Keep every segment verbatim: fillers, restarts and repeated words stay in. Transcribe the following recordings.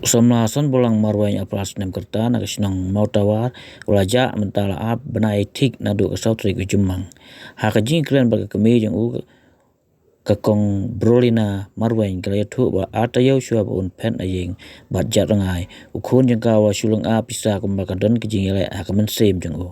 Samla Sanbolang Marweng, arphew phra snem ka rta, na ka shnong Mawtawar, u la jah mynta la ar bnai thik naduh ka saw tarik u Jymmang. Ha ka jingkren bad ka kmie jong u, ka Kong Brolina Marweng ka la ïathuh ba ar taïew shuwa ba un phet na ïing bad jat rngai, u khun jong ka u la shu lynga pisa kumba ka don ka jingïaleh ha ka mynsiem jong u.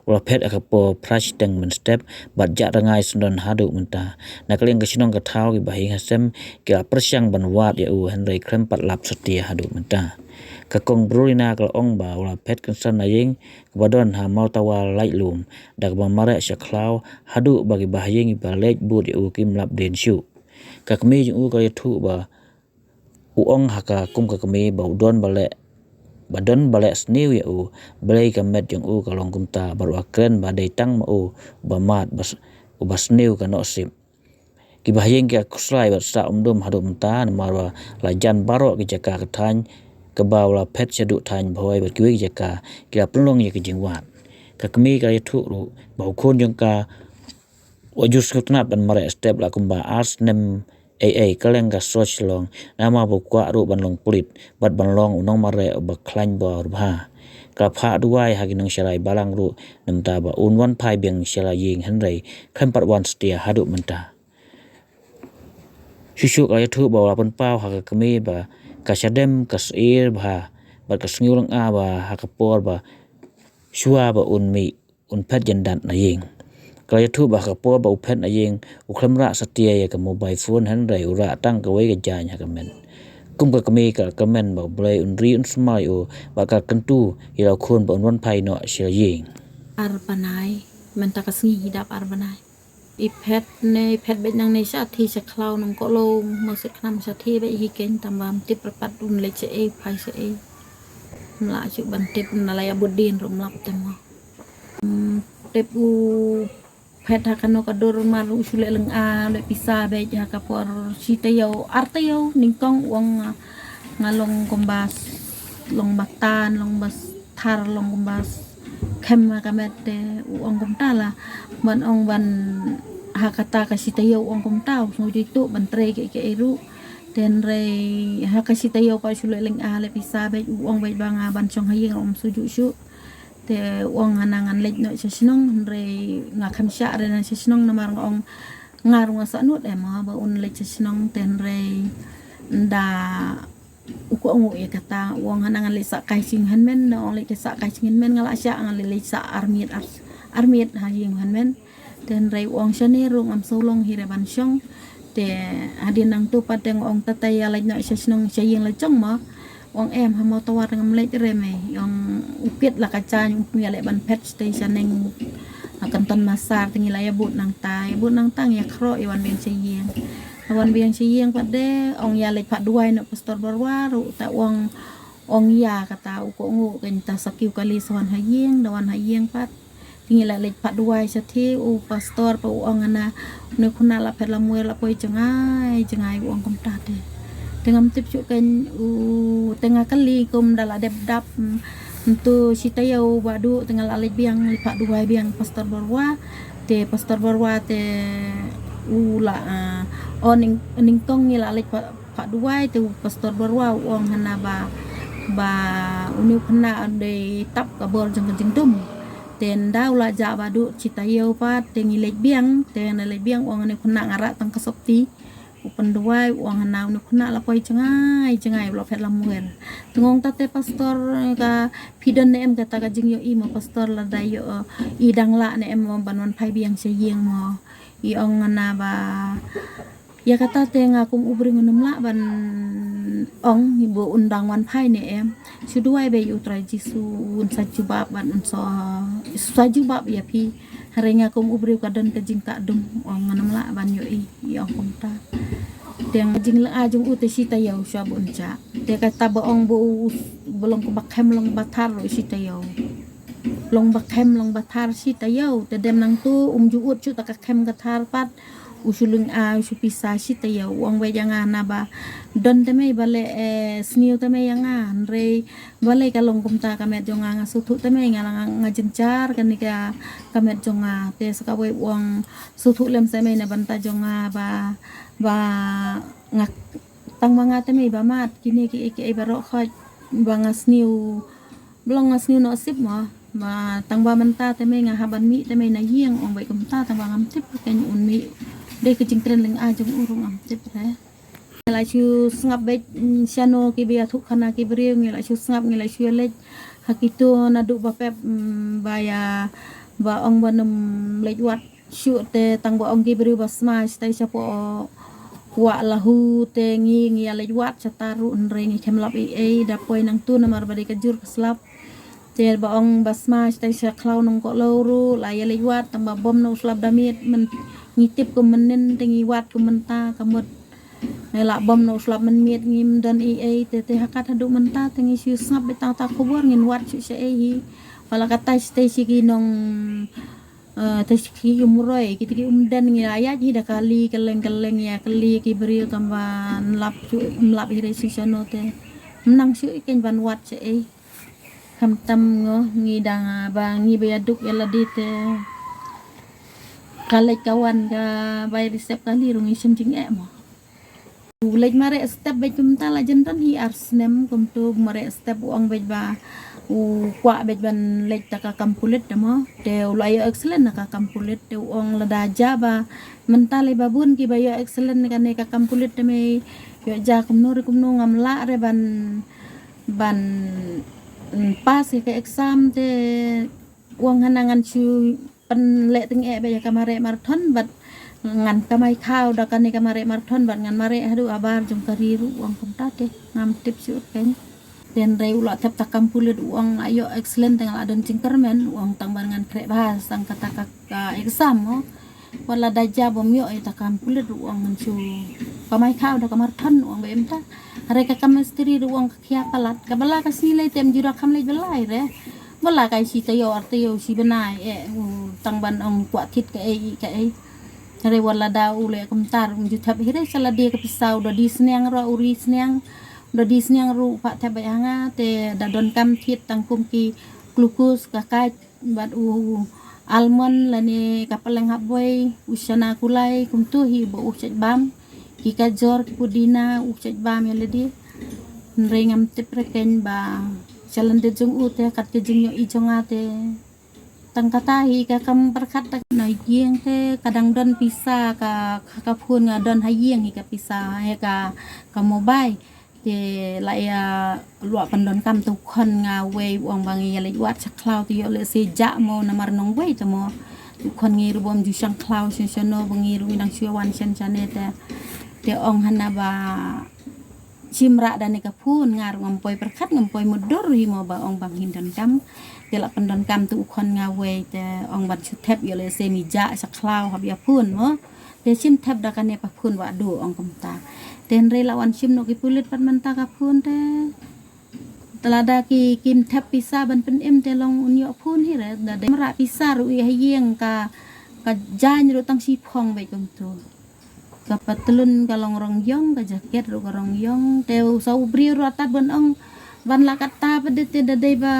U la phet ha ka por phra shiteng mynstep bad jat rngai syndon haduh mynta. Na ka liang ka shnong ka thaw, ki bahaïing hasem ki la pyrshang ban wad ïa u, hynrei khlem pat lap satia haduh mynta. Ka Kong Brolina ka la ong ba u la phet kynsan na ïing kaba don ha Mawtawar Laitlum, da kaba mareh sha khlaw, haduh ba ki bahaïing kiba leit bud ïa u kim lap dien shuh. Ka kmie jong u ka la ïathuh ba u ong ha ka kum ka kmie ba u don ba leh, ba don ba leh sniew ïa u, balei ka met jong u ka long kumta, bad u la kren ba dei tang ma u ba mad, ba s-, uba sniew ka noh sip. Ki bahaïing ki la khuslai bad sah umdum haduh mynta, namar ba la jan baroh ki jaka ka thaiñ, kaba u la phet shaduh thaiñ Bhoi bad kiwei ki jaka, ki la pynlong ïa ka jingwad. Ka kmie ka la ïathuh ruh ba u khun jong ka u la ju sngewtynnat ban mareh step la kumba ar snem ei ei kylleng ka sor Shillong, namar ba u kwah ruh ban long pulit bad ban long u nongmareh uba khlaiñ bor bha. Ka la phah duwai ha ki nongsharai balang ruh na bynta ba un wan phai biang sha la ïing, hynrei khlem pat wan satia haduh mynta. Shuh shuh ka la ïathuh ba u la pynpaw ha ka kmie ba ka shadem ka syier bha bad ka sngew lynga ba ha ka por ba shuwa ba un mih, un phet jyndat na ïing. Ka la ïathuh ba ha ka por ba u phet na ïing, u khlem rah satia ïa ka mobile phone, hynrei u rah tang kawei ka jaiñ ha ka met. Kum ka kmie ka la kyrmen ba U Blei un ri un sumar ïa u bad ka la kyntu ïa la u khun ba un wan phai noh sha la ïing. Ar bnai, mynta ka sngi hi dap ar bnai. I phet ne, i phet beit nangne sha thie sha khlaw nong kohlong, mo shet khnam sha thie beit hi keiñ, tang bym tip re pat un leit shaei, phai shaei. Ym lah shuh ban tip, na la ïa bud dien ruh ym lap te mo. Hmm, tip u phet ha kano ka dur mar u shu leh lynga, leh pisa beit ha ka por shi taïew, ar taïew, nyngkong u ong, ah, nga long kumba s-, long ba tan, long ba s-, thar, long kumba s-, khem ha ka met te u ong kumta la. Ban ong ban ha kata ka shi taïew u ong kumta, u sngew ju ïathuh ban trei kiei kiei ruh. Te hynrei ha ka shi taïew pat shu leh lynga, leh pisa beit, u ong beit ba nga ban shong ha ïing ruh ym shu ju shuh. Te u ong hana ngan leit noh sha shnong, hynrei nga khlem shah re na sha shnong namar nga ong nga ruh nga sah nud em ba un leit sha shnong, te hynrei ynda u kohnguh ïa kata, u ong hana ngan leit sah kai jingkynmen, da ong leit sah kai jingkynmen nga la shah, ngan leit leit sah ar miet, ar, ar miet ha jingkynmen. Te hynrei u ong shane ruh ngam sngewlong hi re ban shong. Te hadien nangto pat te nga ong tata ïa leit noh sha shnong sha ïing la jong mo. U ong em ha Mawtawar ngam leit re mei. U ong u kit la ka jaiñ, u ïa leh ban phet shatei shaneng. Kan ton masar te ngi la ïa bud nangta, ïa bud nangta ngi ïa khroh ïa wan biang sha ïing. Wan biang sha ïing pat de ong ïa leit phah duwai na u Pastor Barwa ruh, ta u ong, ong ïa kata u kohnguh, kata sa kiew kali sa wan ha ïing, da wan ha ïing pat. Te ngi la leit phah duwai shatei, u pastor pat u ong hana une u khynnah la phet la muer la poi jngai jngai, u ong kumta te. Te ngam tip shuh keiñ, u, te nga kylli kum da la dep dap, mm, ntu shi taïew ba duh te nga la leit biang, leit phah duwai biang Pastor Barwa. Te Pastor Barwa te u la, ah, o nyng-, nyngkong ngi la leit phah, phah duwai te u Pastor Barwa u ong hana ba, ba une u khynnah u dei tap ka bor jong ka jingdum. Te ynda u la jah ba duh shi taïew pat te ngi leit biang, te ngi leit biang u ong une u khynnah nga rah tang ka sopti. U pynduwai u ong hana une u khynnah la poi jngai jngai, u la phet la muer. Te nga ong tata pastor, ka phi don ne em kata ka jingïohi mo pastor, lada ïoh, eh, i dang lah ne em mo ban wan phai biang sha ïing mo. I ong hana ba ïa kata te nga kum u briew ngam lah ban ong ba un dang wan phai ne em. Shu duwai beit ïa u Trai Jisu un sa jubab bad un sa, sa jubab ïa phi. Hynrei nga kum u briew ka don ka jingkah dum, ong ngam lah ban ïohi, i ong kumta. Te nga jingleh jong u te shi taïew shuwa ba un jah. Te kata ba ong ba u, ba long kumba khem long ba thar ruh shi taïew. Long ba khem long ba thar shi taïew, te dem nangto um ju ud shuh ta ka khem ka thar pat. U shu lynga, u shu pisa shi taïew, u ong beit ïa nga hana ba don te mei balei, eh, sniew te mei ïa nga, hynrei balei ka long kumta ka met jong nga, nga sngewthuh te mei, nga la nga, nga jynjar kane ka, ka met jong nga, te sa kawei u ong sngewthuh lem sa mei na bynta jong nga ba, ba nga tang ma nga te mei ba mad, kine kiei kiei baroh khoit. Ba nga sniew, ba long nga sniew noh sip mo. Ba tang ba mynta te me nga hap ban mih te me na ïing, ong beit kumta, tang ba ngam tip kein un mih. Dei ka jingkren lynga jong u ruh ngam tip re. Ngi la shu sngap beit, mm, shano ki ba ïathuh khana ki briew, ngi la shu sngap, ngi la shu leit. Ha kito naduh ba pep, mm, ba ïa, ba ong ba nym leit wad shuh te tang ba ong ki briew ba sma shatai shapoh Wah Lahu te ngi, ngi ïa leit wad shata ruh, hynrei ngi khlem lap ei ei. Da poi nangtu namar ba dei ka jur ka slap. Te ba ong ba sma shatai sha khlaw Nongkohlew ruh la ïa leit wad, tang ba bom na u slap da miet, men ngi tip kum mynnin te ngi wad kum mynta, ka mut ngi la bom na u slap mynmiet, ngim don ei ei. Te, te ha kat haduh mynta te ngi shu sngap beit tang ta khubor, ngin wad shuh shaei hi. Ba la katai shatai shi ki nong, eh, te shi ki umroi, kita ki umden, ngi la ïaid hi da kali kylleng kylleng, ïa kali ki briew, tang ba nym lap shuh, nym lap hi re shi shano te. Ym nang shuh kein ban wad shaei. Khamtam ngo, ngi dang, ah, ba ngi ba ïaduk ïa lade te ka leit ka wan, ka bai reserve kali ruh ngi shem jingeh mo. U leit mareh step beit kumta la jan don hi ar snem kumto, mareh step u ong beit ba u kwah beit ban leit da ka kam pulit te mo. Te u la ïoh excellent na ka kam pulit, te u ong lada jia ba mynta lei ba bun ki ba ïoh excellent na kane ka kam pulit te me ïoh jia kumno re kumno, ngam lah re ban, ban, mm, pass ïa ka exam. Te u ong hana ngan shu pynleh tyngeh beit ïa ka mareh marathon bad ngan kamai khaw da kane ka mareh marathon bad ngan mareh haduh habar jong ka ri ruh, u ong kumta. Te ngam tip shuh kein. Te hynrei u la thep ta kam pulit, u ong nga ïoh excellent te nga la don jingkyrmen, u ong, tang ban ngan khreh bha tang kata ka, ka exam mo. Wat lada jia bym ïoh ïa ta kam pulit ruh, u ong ngan shu kamai khaw da ka marathon, u ong beit kumta. Hynrei ka kam mistri ruh, u ong ka khia palat. Ka ba la ka sngi lei te ym ju da kham leit ba lai re. Ba la ka shi taïew ar taïew shi bnai eh, u tang ban ong kwah thied kaei kaei. Hynrei wat lada u leh kumta ruh ym ju thep hi re, sha lade ka pisa u da die sniang ruh, u ri sniang. U da die sniang ruh u phah thep beit ha nga, te da donkam thied tang kum ki glucose, ka kait bad u almond lane ka pylleng hapboi, u shana kulai, kumto hi ba u shait bam. Ki kajor, ki pudina, u shait bam ïa lade. Hynrei ngam tip re kein ba sha lyndet jong u te kat ka jingïohi jong nga te tang kata hi ka kam pyrkhat. Na ïing te ka dang don pisa, ka, ka, ka phone nga don ha ïing hi ka pisa, hi ka, ka mobile. Te la ïa luah pyndonkam te u khon nga wei u ong ba ngi ïa leit wad sha khlaw te ïoh lehse jah mo namar nongwei te mo. U khon ngi ruh bym ju shang khlaw shen shano ba ngi ruh ngi dang shu wan shen shane te. Te ong hana ba shim rah da ne ka phone, nga ruh ngam poi pyrkhat, ngam poi mutdur hi mo ba ong ba ngin donkam. Te la pyndonkam te u khon nga wei te ong ban shu thep ïoh lehse mi jah sha khlaw hap ïa phone mo. Te shim thep da kane ka phone Wahdo, ong kumta. Te hynrei la wan shim noh ki pulit pat mynta ka phone te. Te lada ki, kim thep pisa ban pynim te long un ïoh phone hi re, da dei mrah pisa ruh ïa ha ïing ka, ka jaiñ ruh tang shiphong beit kumto. Ka patlun ka long rong ïong, ka jaket ruh ka rong ïong. Te u sa u briew ruh atat ban ong, ban la katta pat de te da dei ba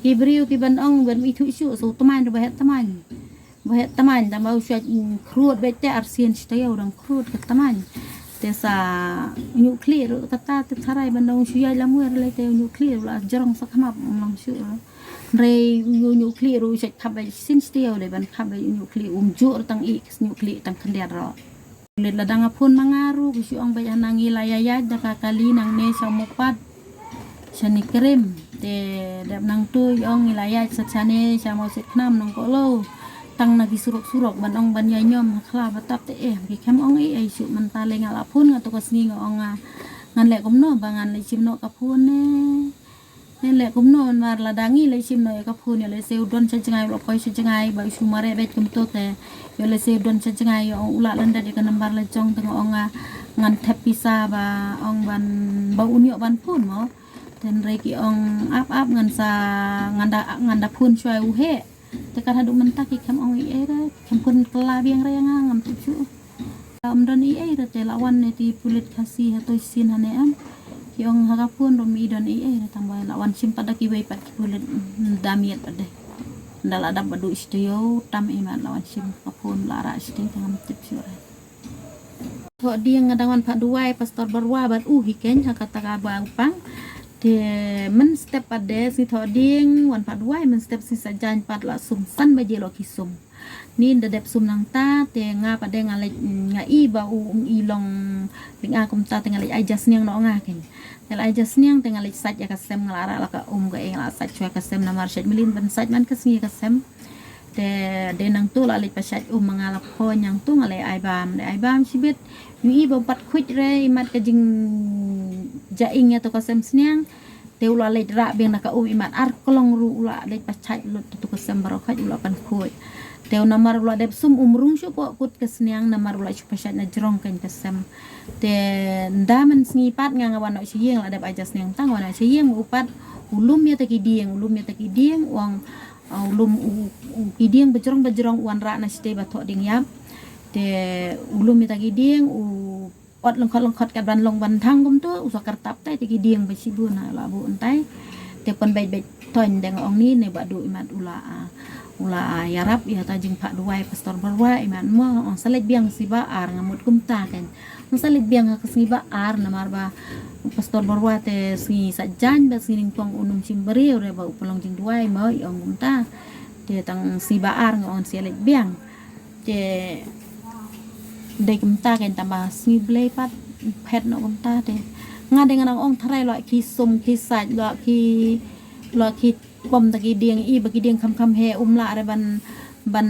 ki briew ki ban ong ban ithuh shuh, sa u tmaiñ ruh ba heh tmaiñ. Ba heh tmaiñ, tang ba u shu ïaid, mm, khrud beit te arsien shi taïew dang khrud ka tmaiñ. Te sa ñiuh khlieh ruh kata te tharai ban dang u shu ïaid lamwer lei te ñiuh khlieh ruh la jrong sa khmap, mm, long shuh ruh. Hynrei u ñiuh khlieh ruh u shu ïaid khap beit sien shi taïew dei ban khap beit u ñiuh khlieh, um juh ruh tang ïeh ka ñiuh khlieh tang khyndiat ruh. Leit la dang ïa phone ma nga ruh, ki shu ong beit hana ngi la ïa ïaid da ka kali nangne sha Mawpat. Shane Krim, te dep nangtu ong ngi la ïaid sha shane sha Mawsitkhnam Nongkohlew. Tang na ki surok surok ban ong ban ïa ñiom ha khlaw ba tap te eh, ki khlem ong ei ei shuh. Mynta lei nga la phone nga to ka sngi nga ong nga ngan leh kumno ba ngan leit shim noh ka phone ne. Ngan leh kumno namar lada ngi leit shim noh ïa ka phone ïoh lehse u don sha jngai, u la poi sha jngai ba u shu mareh beit kumto te. Ïoh lehse u don sha jngai, ïoh u lah lyndet ïa ka number la jong te nga ong nga ngan thep pisa ba ong ban ba un ïoh ban phone mo. Te hynrei ki ong ap ap ngan sa, ngan da, ngan da phone shuwa u heh. Te kat haduh mynta ki khlem ong ei ei re, ki khlem phone kylla biang re ïa nga, ngam tip shuh. Ym don ei ei re te la wan ne ti pulit Khasi ha to shisien hane em. Ki ong ha ka phone ruh ym don ei ei re tang ba la wan shim pat da kiwei pat ki pulit, mm, da miet pat de. Nda la dap ba duh shi taïew tam ei mat la wan shim ka phone la rah shi taïew te ngam tip shuh re. Thoh dieng nga dang wan phah duwai Pastor Barwa bad u hi kein ha kata ka ba u pang. Te mynstep pat de sngi Thohdieng wan pat duwai, mynstep sngi Saitjaiñ pat la sum san baje la ki sum. Ni nda dep sum nangta, te nga pat de nga leit, nga i ba u, um i long lyngba kumta, te nga leit ai ja sniang noh nga kein. Te la ai ja sniang te nga leit sait ïa ka sem, nga la rah la ka um ka eng, la sait shuwa ka sem namar shait mlien ban sait man ka sngi ka sem. Te de nangtu la leit pat sait um, nga la pho nangtu nga leit ai bam, leit ai bam shibit. Ngi i ba pat khuid re imat ka jingjaing ïa to ka sem sniang. Te u la leit rah biang na ka um imat ar klong ruh u la leit pat sait lut to ka sem baroh khuid u la pan khuid. Te u namar u la dep sum um rung shuh poh kut ka sniang namar u la shu pat sait na jrong kein ka sem. Te nda man sngi pat nga nga wan noh sha ïing, la dep ai ja sniang tang wan noh sha ïing, u pat u lum ïa ta ki dieng, u lum ïa ta ki dieng, u ong, ah, u lum u, u ki dieng bajrong bajrong u wan rah na shatei ba Thohdieng ïap. Te u lum ïa ta ki dieng, u ot lyngkhot lyngkhot kat ban long ban thang kumtu, u sa kyrtap tai ta ki dieng ba shibun ha la buh tai. Te pan beit beit toñ dang ong ni ne Bah Duh imat u la, ah, u la, ah, ïarap ïa ta jingphah duwai Pastor Barwa imat mo, ong sa leit biang sngi Bah Ar, nga mut kumta kein. Ong sa leit biang ha ka sngi Bah Ar namar ba Pastor Barwa te sngi Saitjaiñ bad sngi Nyngkong un ym shim briew re ba u pynlong jingduwai mo, i ong kumta. Te tang sngi Bah Ar nga ong sa leit biang. Te dei kumta kein tang ba sngi Blei pat phet noh kumta te. Nga dei nga nang ong tharai la ki sum ki sait, la ki, la ki pom ta ki dieng, i ba ki dieng kham kham he um lah re ban, ban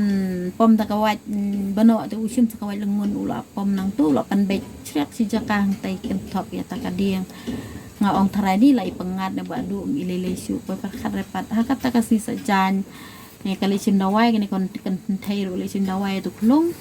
pom ta ka wait, mm, ba noh te u shim ta ka wait lyngngun, u la pom nangtu u la pan beit shriak shi jaka hangtai kynthop ïa ta ka dieng. Nga ong tharai ni la i pyngngad ne Bah Duh, i lei lei shuh poi pyrkhat re pat. Ha kata ka sngi Saitjaiñ, ne ka leit shim dawai, kane ka kynthei ruh leit shim dawai tu khlung.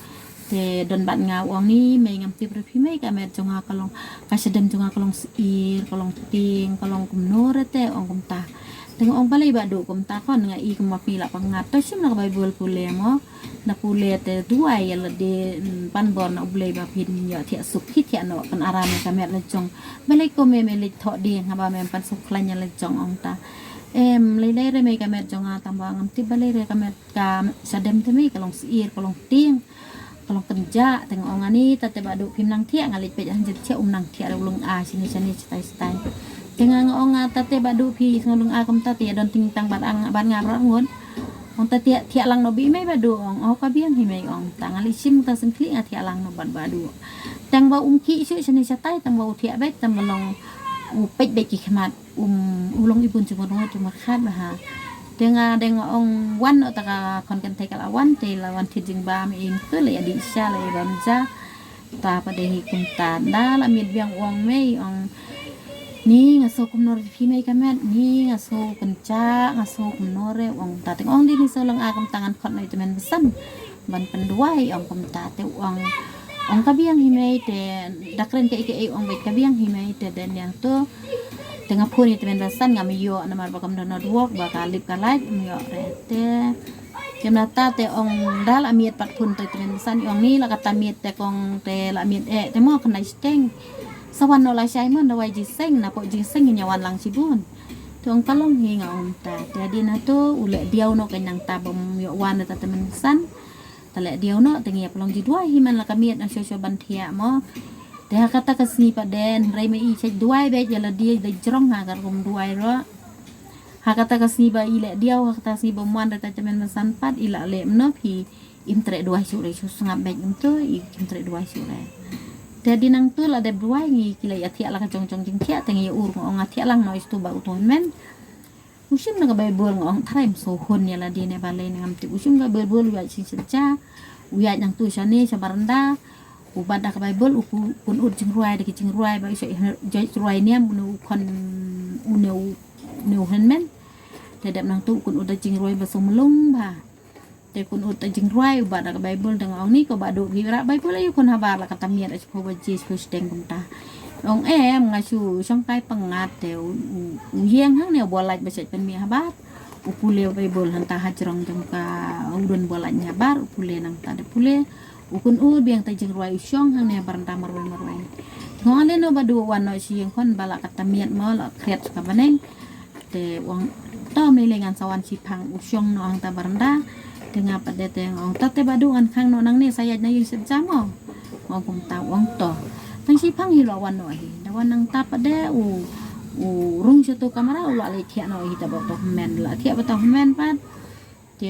Te don bad nga, u ong ni, mei ngam tip re phi mei, ka met jong nga ka long, ka shadem jong nga ka long syier, ka long tieng, ka long kumno re te, ong kumta. Te nga ong balei Bah Duh kumta khun, nga i kumba phi la pyngngad. To shim na ka Baibl pule mo. Na pule te duwai ïa lade, mm, pan bor na U Blei ba phin ïoh thiah suk, phi thiah noh, pynarem ïa ka met la jong. Balei ko me me leit Thohdieng haba mem pan suk khlaiñ ïa la jong, ong ta. Em, lei lei re mei ka met jong nga, tang ba ngam tip balei re ka met, ka shadem te mei ka long syier, ka long tieng, ka long kynjah. Te nga ong ani, ta te Bah Duh phim nang thiah, nga leit peit hanjin thiah um nang thiah re, u lynga shane shane shatai shatai. Te nga nga ong, ta te Bah Duh phi sngew lynga kumta te ïa don ting tang bad ang bad nga baroh ngut. Ong ta thiah, thiah lang noh beit mei Bah Duh, ong, oh ka biang hi mei, ong ta. Nga leit shim ta sngewkhlieh nga thiah lang noh bad Bah Duh. Tang ba um khih shuh shane shatai, tang ba u thiah beit, tang ba long u peit beit ki khmat, um, u long i bun jingmut jingmyrkhat bha. Te nga dang ong wan noh ta ka khon kynthei ka la wan, te la wan thied jingbam, im tu la ïa dih sha la ïa bam ja. Ta pat de hi kumta, nda la miet biang u ong mei, ong ni nga sngew kumno re phi mei ka met, ni nga sngew kynjah, nga sngew kumno re, ong ta. Te nga ong di ni sngew lynga kumta ngan khot noh ïa i tymmen basan ban pynduwai, ong kumta. Te u ong, ong ka biang hi mei, te da kren kaei kaei ong beit ka biang hi mei, te dei nangtu. Te nga phone ïa i tymmen basan ngam ïoh namar ba kam don network, ba ka lip ka lait, ngam ïoh re te. Te mynta te ong da la miet pat phone te i tymmen basan, i ong ni la kata miet te kong te la miet eh te mo khyndai shiteng. Sa wan noh lashai mo, dawai jingïaseng, napoh jingïaseng ngin ïa wan lang shibun. Te ong ka long hi, nga ong ta. Te hadien nangtu u leh diaw noh kein nangta bym ïoh wan ta i tymmen basan. Ta leh diaw noh te ngi ïa pynlong jingduwai hi man la ka miet na shuwa shuwa ban thiah mo. Te ha kata ka sngi pat de hynrei ma i shait duwai beit ïa lade da jrong ha ka rukom duwai ruh. Ha kata ka sngi ba i leh diaw, ha kata ka sngi bym wan re ta i tymmen basan pat, i la leh mno phi, im treh duwai shuh re, shu sngap beit kumtu, i im treh duwai shuh re. Te hadien nangtu la dep duwai ngi ki la ïa thiah la ka jong jong jingthiah, te ngi ïa ur, nga ong nga thiah lang noh ïa uto ba uto hynmen. U shim na ka Baibl, nga ong tharai ym sngewhun ïa lade ne balei ne ngam tip. U shim ka Baibl, u ïaid shisha, u ïaid nangtu shane sha baranda. U bat da ka Baibl, u ku-, kynnoh jingrwai da ki jingrwai ba u shah ïa, ïa rwai niam une u khon, une u, une u hynmen. Te dep nangtu u kynnoh da jingrwai ba sngewmlung bha. Te kynnoh da jingrwai, u bat da ka Baibl, te nga ong ni ko Bah Duh phi rah Baibl aïu khun habar la kata miet, shiphew baje shiphew shiteng kumta. Ong em, nga shu shongkai pyngngad te u, u, u ïeng hangne u Blai ba shait pynmih habar. U pule Baibl hangta ha jrong jong ka, u don Blai habar, u pule nangta de pule. U kynnoh biang ta jingrwai u shong hangne ha baranda marwei marwei. Nga ong ale noh Bah Duh wan noh sha ïing khun ba la kata miet mo la khriat sha ka bneng. Te u ong to mei lei ngan sa wan shiphang, u shong noh hangta baranda. Te nga pat de te nga ong ta te Bah Duh ngan khang noh nangne sa ïaid na ïing shet ja mo. Nga ong kumta u ong to. Tang shiphang hi la wan noh hi. Da wan nangta pat de u, U rung sha tu kamra u la leit thiah noh hi ta ba ta hynmen, la thiah ba ta hynmen pat. Te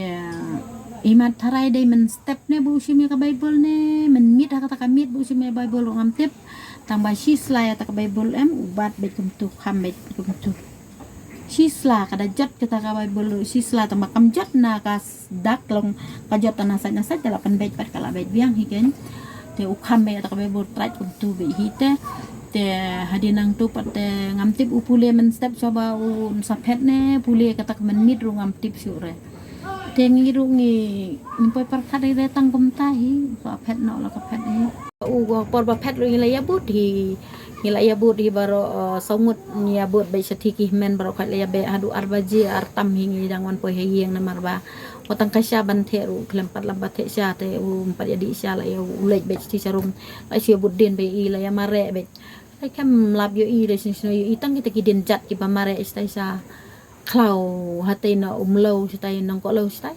imat tharai dei mynstep ne ba u shim ïa ka Baibl ne mynmiet, ha kata ka miet ba u shim ïa Baibl ruh ngam tip. Tang ba shi sla ïa ta ka Baibl em, u bat beit kumtu, kham beit kumtu. Shi sla ka da jot kata ka Baibl ruh, shi sla tang ba kam jot na ka dak long, ka jot na sait na sait, ka la pynbeit pat, ka la beit biang hi ken. Te u kham beit ta ka Baibl trait kumtu beit hi te. Te hadien nangtu pat te ngam tip u pule mynstep shuwa ba un sa phet ne pule kata ka mynmiet ruh ngam tip shuh re. Te ngi ruh ngi, ngi poi pyrkhat ïa re tang kumta hi, sa phet noh la ka phet hi. U por ba phet ruh ngi la ïabud hi, ngi la ïabud hi baroh, eh, saw ngut ngi ïabud beit sha thik hi, hynmen baroh khoit la ïabeh haduh ar baje ar tam hi ngi dang wan poi ha ïing namar ba wat tang ka sha ban theh ruh khlem pat lap ba theh sha te um pat ïadih sha, la ïa u leit beit sha rum, la shu ïabud dien beit i, la ïa mareh beit. Ai khlem lap ïohi re shisha, ïohi tang kita ki dienjat kiba mareh shatai sha khlaw, hatai na Umlaw shatai, Nongkohlaw shatai.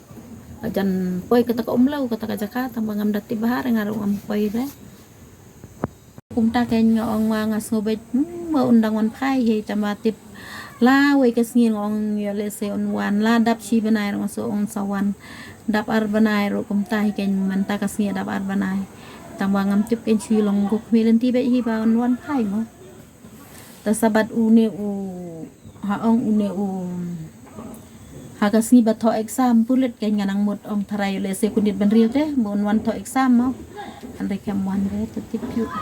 Jan poi kata ka Umlaw, kata ka jaka, tang ba ngam da tip bha re, nga ruh ngam poi re. Kumta kein nga ong ma nga sngew beit, hmm, ba un dang wan phai hi, tang ba tip la wei ka sngi nga ong ïa lehse un wan, la dap shi bnai ruh nga sngew ong sa wan. Dap ar bnai ruh kumta hi kein, mynta ka sngi dap ar bnai. Tang ba ngam tip kein, shu long gup mi lynti beit hi ba un wan phai mo. Ta Sabat une u, ha ong une u, ha ka sngi ba thoh exam pulit kein nga nang mut ong tharai lehse kun dit ban ril te ba un wan thoh exam mo. Hynrei khlem wan re, ta tip ïoh.